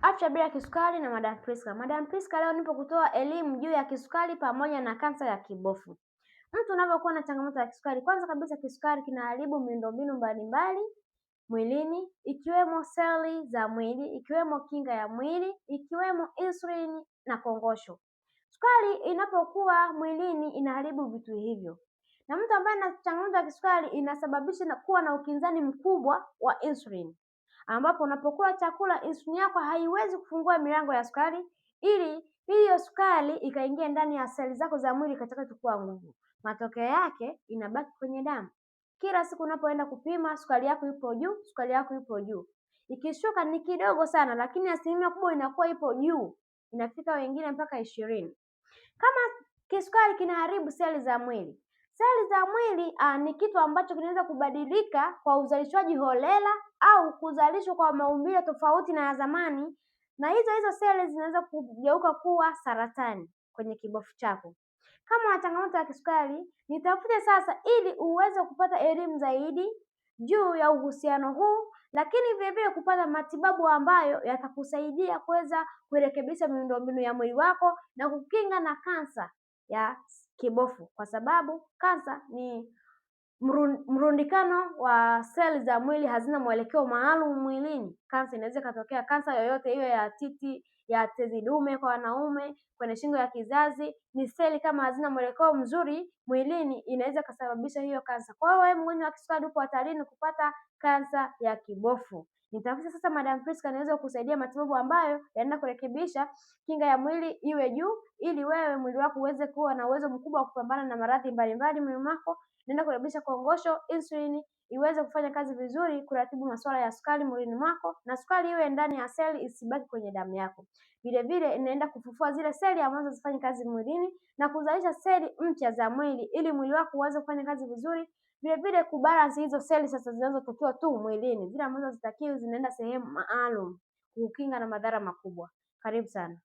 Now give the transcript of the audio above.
Afya bila kisukari na Madam Priska. Madam Priska leo nipo kutoa elimu juu ya kisukari pamoja na kansa ya kibofu. Mtu unapokuwa na changamoto ya kisukari, kwanza kabisa kisukari kinaharibu miundombinu mbalimbali mwilini ikiwemo seli za mwili, ikiwemo kinga ya mwili, ikiwemo insulini na kongosho. Sukari inapokuwa mwilini inaharibu vitu hivyo, na mtu ambaye ana changamoto ya kisukari inasababisha na kuwa na ukinzani mkubwa wa insulini, ambapo unapokula chakula insulini yako haiwezi kufungua milango ya sukari ili hiyo sukari ikaingia ndani ya seli zako za mwili katika kuchukua nguvu. Matokeo yake inabaki kwenye damu. Kila siku unapoenda kupima sukari yako ipo juu, sukari yako ipo juu. Ikishuka ni kidogo sana, lakini asilimia kubwa inakuwa ipo juu, inafika wengine mpaka 20. Kama kisukari kinaharibu seli za mwili. Seli za mwili ni kitu ambacho kinaweza kubadilika kwa uzalishwaji holela au kuzalishwa kwa maumbile tofauti na ya zamani, na hizo hizo seli zinaweza kugeuka kuwa saratani kwenye kibofu chako. Kama una changamoto ya kisukari, nitafute sasa ili uweze kupata elimu zaidi juu ya uhusiano huu, lakini vile vile kupata matibabu ambayo yatakusaidia kuweza kurekebisha miundombinu ya mwili wako na kukinga na kansa ya kibofu, kwa sababu kansa ni mrundikano wa seli za mwili hazina mwelekeo maalum mwilini. Kansa inaweza ikatokea, kansa yoyote iwe ya titi, ya tezi dume kwa wanaume, kwenye shingo ya kizazi, ni seli kama hazina mwelekeo mzuri mwilini inaweza ikasababisha hiyo kansa. Kwa hiyo wewe mgonjwa wa kisukari upo hatarini kupata kansa ya kibofu. Nitafuta sasa Madam Priska anaweza kukusaidia matibabu ambayo yanaenda kurekebisha kinga ya mwili iwe juu, ili wewe mwili wako uweze kuwa na uwezo mkubwa wa kupambana na maradhi mbalimbali mwilini mwako. Naenda kurekebisha kongosho, insulini iweze kufanya kazi vizuri, kuratibu masuala ya sukari mwilini mwako, na sukari iwe ndani ya seli isibaki kwenye damu yako. Vile vile inaenda kufufua zile seli ambazo hazifanyi kazi mwilini na kuzalisha seli mpya za mwili ili mwili wako uweze kufanya kazi vizuri. Vile vile kubalance hizo seli sasa zinazotokiwa tu mwilini, zile ambazo hazitakiwi zinaenda sehemu maalum kukinga na madhara makubwa. Karibu sana.